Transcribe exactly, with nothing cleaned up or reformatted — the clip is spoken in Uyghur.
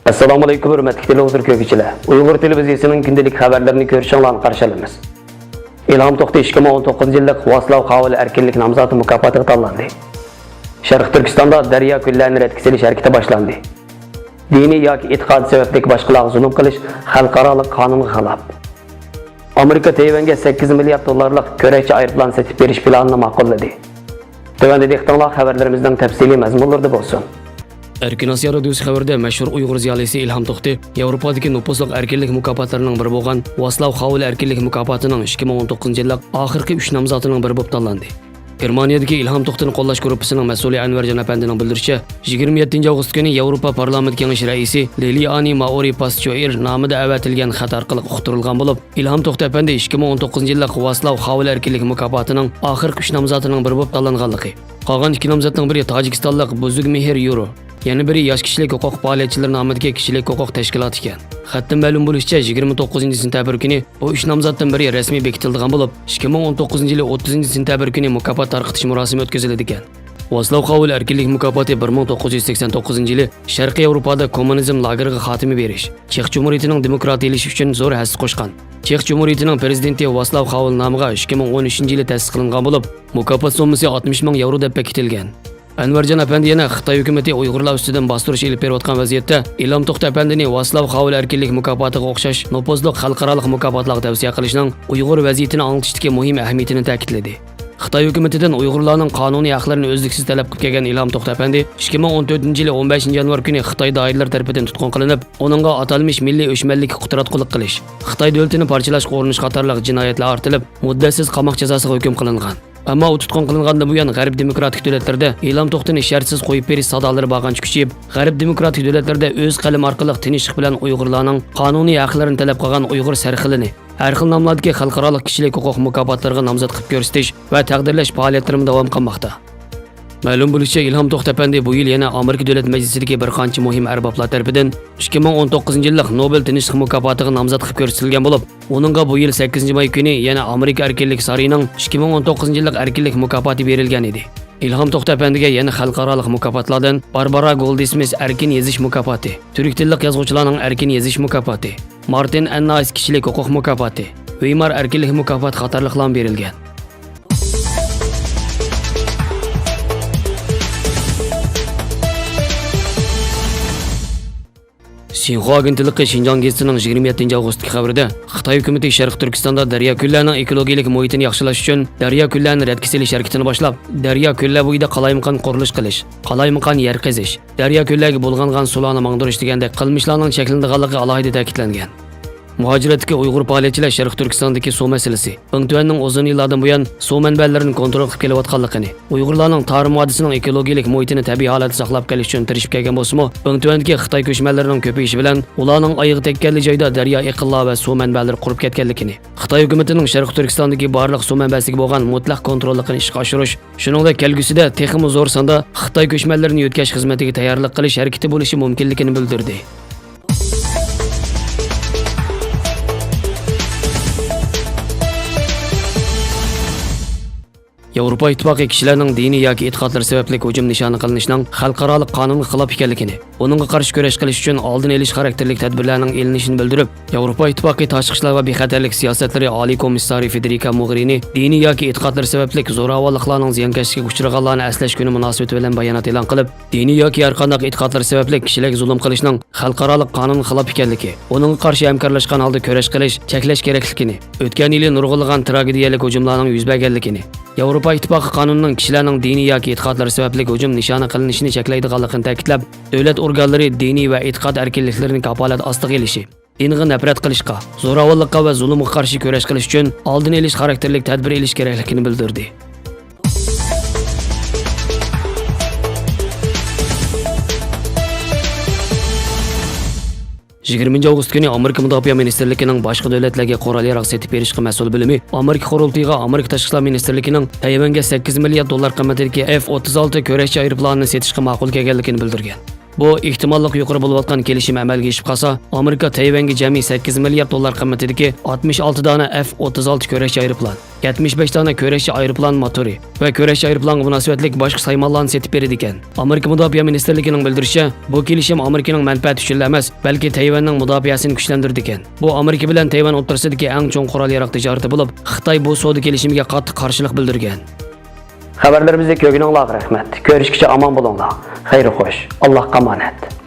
ئەسسالامۇئەلەيكۇم، ھۆرمەتلىك تېلېۋىزور كۆرگۈچىلەر. ئۇيغۇر تېلېۋىزىيىسىنىڭ كۈندىلىك خەۋەرلىرىنى كۆرۈشۈڭلارنى قارشى ئالىمىز. ئىلھام توختى ئىككى مىڭ ئون توققۇزىنچى يىللىق ۋاسلاۋ خاۋېل ئەركىنلىك نامزاتى مۇكاپاتىغا تاللاندى. شەرقىي تۈركىستاندا دەريا كۆللەرنى رەتكە سېلىش ھەرىكىتى باشلاندى. دىنىي ياكى ئېتىقادى سەۋەبلىك باشقىلارغا زۇلۇم قىلىش خەلقئارالىق قانۇنغا خىلاپ. ئامېرىكا تەيۋەنگە سەككىز مىليارد دوللارلىق كۈرەشچى ئايروپىلانى سېتىپ بېرىش پىلانىنى ماقۇللىدى. تۆۋەندە دىققىتىڭلار خەۋەرلىرىمىزنىڭ تەپسىلىي مەزمۇنلىرىدا بولسۇن. ئەركىن ئاسىيا رادىيوسى خەۋىرىدە مەشھۇر ئۇيغۇر زىيالىيسى ئىلھام توختى ياۋروپادىكى نوپۇزلۇق ئەركىنلىك مۇكاپاتلىرىنىڭ بىرى بولغان ۋاسلاۋ خاۋېل ئەركىنلىك مۇكاپاتىنىڭ ئىككى مىڭ ئون توققۇزىنچى يىللىق ئاخىرقى ئۈچ نامزاتىنىڭ بىرى بولۇپ تاللاندى. گېرمانىيەدىكى ئىلھام توختىنى قوللاش گۇرۇپپىسىنىڭ مەسئۇلى ئەنۋەرجان ئەپەندىنىڭ بىلدۈرۈشىچە، يىگىرمە يەتتىنچى ئاۋغۇست كۈنى ياۋروپا پارلامېنت كېڭىشى رەئىسى لىلىئانى مائورى پاستوئېر نامىدا ئەۋەتىلگەن خەت ئارقىلىق ئۇقتۇرۇلغان بولۇپ، ئىلھام توختى ئەپەندى ئىككى مىڭ ئون توققۇزىنچى يىللىق ۋاسلاۋ خاۋېل ئەركىنلىك مۇكاپاتىنىڭ ئاخىرقى ئۈچ نامزاتىنىڭ بىرى بولۇپ تاللانغانلىقى، قالغان ئىككى نامزاتنىڭ بىرى تاجىكىستانلىق بۇزۇگمېھىر يۇرو، يەنە بىرى ياش كىشىلىك ھوقۇق پائالىيەتچىلىرى نامىدىكى كىشىلىك ھوقۇق تەشكىلاتى ئىكەن. خەتتىن مەلۇم بولۇشىچە، يىگىرمە توققۇزىنچى سېنتەبىر كۈنى بۇ ئۈچ نامزاتتىن بىرى رەسمىي بېكىتىلىدىغان بولۇپ، ئىككى مىڭ ئون توققۇزىنچى يىلى ئوتتۇزىنچى سېنتەبىر كۈنى مۇكاپات تارقىتىش مۇراسىمى ئۆتكۈزۈلىدىكەن. ۋاسلاۋ خاۋېل ئەركىنلىك مۇكاپاتى بىر مىڭ توققۇز يۈز سەكسەن توققۇزىنچى يىلى شەرقىي ياۋروپادا كوممۇنىزم لاگېرىغا خاتىمە بېرىش، چېخ جۇمھۇرىيىتىنىڭ دېموكراتىيلىشىش ئۈچۈن زور ھەسسە قوشقان، چېخ جۇمھۇرىيىتىنىڭ پىرېزىدېنتى ۋاسلاۋ خاۋېل نامىغا ئىككى مىڭ ئون ئۈچىنچى يىلى تەسىس قىلىنغان بولۇپ، مۇكاپات سوممىسى ئاتمىش مىڭ ياۋرو دەپ بېكىتىلگەن. ئەنۋەرجان ئەپەندى يەنە خىتاي ھۆكۈمىتى ئۇيغۇرلار ئۈستىدىن باستۇرۇش ئېلىپ بېرىۋاتقان ۋەزىيەتتە، ئىلھام توختى ئەپەندىنى ۋاسلاۋ خاۋېل ئەركىنلىك مۇكاپاتىغا ئوخشاش نوپۇزلۇق خەلقئارالىق مۇكاپاتلارغا تەۋسىيە قىلىشنىڭ ئۇيغۇر ۋەزىيىتىنى ئاڭلىتىشتىكى مۇھىم ئەھمىيىتىنى تەكىتلىدى. خىتاي ھۆكۈمىتىدىن ئۇيغۇرلارنىڭ قانۇنىي ھەقلىرىنى ئۈزلۈكسىز تەلەپ قىلىپ كەلگەن ئىلھام توختى ئەپەندى ئىككى مىڭ ئون تۆتىنچى يىلى ئون بەشىنچى يانۋار كۈنى خىتاي دائىرىلىرى تەرىپىدىن تۇتقۇن قىلىنىپ، ئۇنىڭغا ئاتالمىش مىللىي ئۆچمەنلىككە قۇتراتقۇلۇق قىلىش، خىتاي دۆلىتىنى پارچىلاشقا ئۇرۇنۇش قاتارلىق جىنايەتلەر ئارتىلىپ، مۇددەتسىز قاماق جازاسىغا ھۆكۈم قىلىنغان. ئەمما ئۇ تۇتقۇن قىلىنغاندىن بۇيان، غەرب دېموكراتىك دۆلەتلىرىدە ئىلھام توختىنى شەرتسىز قويۇپ بېرىش سادالىرى بارغانچە كۈچىيىپ، غەرب دېموكراتىك دۆلەتلىرىدە ئۆز قەلىمى ئارقىلىق تىنچلىق بىلەن ئۇيغۇرلارنىڭ قانۇنىي ھەقلىرىنى تەلەپ قىلغان ئۇيغۇر سەرخىلىنى ھەر خىل ناملاردىكى خەلقئارالىق كىشىلىك ھوقۇق مۇكاپاتلىرىغا نامزات قىلىپ كۆرسىتىش ۋە تەقدىرلەش پائالىيەتلىرىمۇ داۋام قىلماقتا. مەلۇم بولۇشىچە، ئىلھام توختى ئەپەندى بۇ يىل يەنە ئامېرىكا دۆلەت مەجلىسىدىكى بىر قانچە مۇھىم ئەربابلار تەرىپىدىن ئىككى مىڭ ئون توققۇزىنچى يىللىق نوبېل تىنچلىق مۇكاپاتىغا نامزات قىلىپ كۆرسىتىلگەن بولۇپ، ئۇنىڭغا بۇ يىل سەككىزىنچى ماي كۈنى يەنە ئامېرىكا ئەركىنلىك سارىيىنىڭ ئىككى مىڭ ئون توققۇزىنچى يىللىق ئەركىنلىك مۇكاپاتى بېرىلگەن ئىدى. ئىلھام توختى ئەپەندىگە يەنە خەلقئارالىق مۇكاپاتلاردىن باربارا گولدسمىس ئەركىن يېزىش مۇكاپاتى، تۈرك تىللىق يازغۇچىلارنىڭ ئەركىن يېزىش مۇكاپاتى، مارتىن ئەننايس كىشىلىك ھوقۇق مۇكاپاتى، ۋىيمار ئەركىنلىك مۇكاپاتى قاتارلىقلارمۇ بېرىلگەن. شىنخۇا ئاگېنتلىقى شىنجاڭ گېزىتىنىڭ يىگىرمە يەتتىنچى ئاۋغۇستتىكى خەۋىرىدە، خىتاي ھۆكۈمىتى شەرقىي تۈركىستاندا دەريا كۆللەرنىڭ ئېكولوگىيەلىك مۇھىتىنى ياخشىلاش ئۈچۈن دەريا كۆللەرنى رەتكە سېلىش ھەرىكىتىنى باشلاپ، دەريا كۆللەر بويىدا قالايمىقان قۇرۇلۇش قىلىش، قالايمىقان يەر قېزىش، دەريا كۆللەرگە بۇلغانغان سۇلارنى ماڭدۇرۇش دېگەندەك قىلمىشلارنىڭ چەكلىنىدىغانلىقى ئالاھىدە تەكىتلەنگەن. مۇھاجىرەتتىكى ئۇيغۇر پائالىيەتچىلەر شەرقىي تۈركىستاندىكى سۇ مەسىلىسى، بىڭتۈەننىڭ ئۇزۇن يىللاردىن بۇيان سۇ مەنبەلىرىنى كونترول قىلىپ كېلىۋاتقانلىقىنى، ئۇيغۇرلارنىڭ تارىم ۋادىسىنىڭ ئېكولوگىيەلىك مۇھىتىنى تەبىئىي ھالەتتە ساقلاپ قېلىش ئۈچۈن تىرىشىپ كەلگەن بولسىمۇ، بىڭتۈەندىكى خىتاي كۆچمەنلىرىنىڭ كۆپىيىشى بىلەن ئۇلارنىڭ ئايىغى تەگكەنلا جايدا دەريا ئېقىنلار ۋە سۇ مەنبەلىرى قۇرۇپ كەتكەنلىكىنى، خىتاي ھۆكۈمىتىنىڭ شەرقىي تۈركىستاندىكى بارلىق سۇ مەنبەسىگە بولغان مۇتلەق كونتروللۇقىنى ئىشقا ئاشۇرۇش، شۇنىڭدەك كەلگۈسىدە تېخىمۇ زور ساندا خىتاي كۆچمەنلىرىنى يۆتكەش خىزمىتىگە تەييارلىق قىلىش ھەرىكىتى بولۇشى مۇمكىنلىكىنى بىلدۈردى. ياۋروپا ئىتتىپاقى كىشىلەرنىڭ دىنىي ياكى ئېتىقادلىرى سەۋەبلىك ھۇجۇم نىشانى قىلىنىشنىڭ خەلقئارالىق قانۇنغا خىلاپ ئىكەنلىكىنى، ئۇنىڭغا قارشى كۈرەش قىلىش ئۈچۈن ئالدىنى ئېلىش خاراكتېرلىك تەدبىرلەرنىڭ ئېلىنىشىنى بىلدۈرۈپ، ياۋروپا ئىتتىپاقى تاشقى ئىشلار ۋە بىخەتەرلىك سىياسەتلىرى ئالىي كومىسسارى فېدېرىكا موغېرىنى دىنىي ياكى ئېتىقادلىرى سەۋەبلىك زوراۋانلىقلارنىڭ زىيانكەشلىكىگە ئۇچرىغانلارنى ئەسلەش كۈنى مۇناسىۋىتى بىلەن بايانات ئېلان قىلىپ، دىنىي ياكى ھەرقانداق ئېتىقادلىرى سەۋەبلىك كىشىلەرگە زۇلۇم قىلىشنىڭ خەلقئارالىق قانۇنغا خىلاپ ئىكەنلىكى، ئۇنىڭغا قارشى ھەمكارلاشقان ھالدا كۈرەش قىلىش، چەكلەش كېرەكلىكىنى، ئۆتكەن يىلى نۇرغۇنلىغان تراگېدىيەلىك ھۇجۇملارنىڭ يۈز بەرگەنلىكىنى، ياۋروپا ئىتتىپاقى قانۇنىنىڭ كىشىلەرنىڭ دىنىي ياكى ئېتىقادلىرى سەۋەبلىك ھۇجۇم نىشانى قىلىنىشىنى چەكلەيدىغانلىقىنى تەكىتلەپ، دۆلەت ئورگانلىرى دىنىي ۋە ئېتىقاد ئەركىنلىكلىرىنى كاپالەت ئاستىغا ئېلىشى، دىنغا نەپرەت قىلىشقا، زوراۋانلىققا ۋە زۇلۇمغا قارشى كۈرەش قىلىش ئۈچۈن ئالدىنى ئېلىش خاراكتېرلىك تەدبىر ئېلىش كېرەكلىكىنى بىلدۈردى. يىگىرمىنچى ئاۋغۇست كۈنى ئامېرىكا مۇداپىئە مىنىستىرلىكىنىڭ باشقا دۆلەتلەرگە قورال-ياراغ سېتىپ بېرىشقا مەسئۇل بۆلۈمى ئامېرىكا قۇرۇلتىيىغا ئامېرىكا تاشقى ئىشلار مىنىستىرلىكىنىڭ تەيۋەنگە سەككىز مىليارد دوللار قىممىتىدىكى ئېف ئوتتۇز ئالتە كۈرەشچى ئايروپىلانىنى سېتىشقا ماقۇل كەلگەنلىكىنى بىلدۈرگەن. بۇ ئېھتىماللىقى يۇقىرى بولۇۋاتقان كېلىشىم ئەمەلگە ئېشىپ قالسا، ئامېرىكا تەيۋەنگە جەمئىي سەككىز مىليارد دوللار قىممىتىدىكى ئاتمىش ئالتە دانە ئەف ئوتتۇز ئالتە كۈرەشچى ئايروپىلان، يەتمىش بەش دانە كۈرەشچى ئايروپىلان موتورى ۋە كۈرەشچى ئايروپىلانغا مۇناسىۋەتلىك باشقا سايمانلارنى سېتىپ بېرىدىكەن. ئامېرىكا مۇداپىئە مىنىستىرلىكىنىڭ بىلدۈرۈشىچە، بۇ كېلىشىم ئامېرىكىنىڭ مەنپەئەتى ئۈچۈنلا ئەمەس، بەلكى تەيۋەننىڭ مۇداپىئەسىنى كۈچلەندۈرىدىكەن. بۇ ئامېرىكا بىلەن تەيۋەن ئوتتۇرىسىدىكى ئەڭ چوڭ قورال-ياراغ تىجارىتى بولۇپ، خىتاي بۇ سودا كېلىشىمىگە قاتتىق قارشىلىق بىلدۈرگەن. خەۋەرلىرىمىزنى كۆرگىنىڭلارغا رەھمەت. كۆرۈشكىچە ئامان بولۇڭلار. خەير خوش. ئاللاھقا ئامانەت.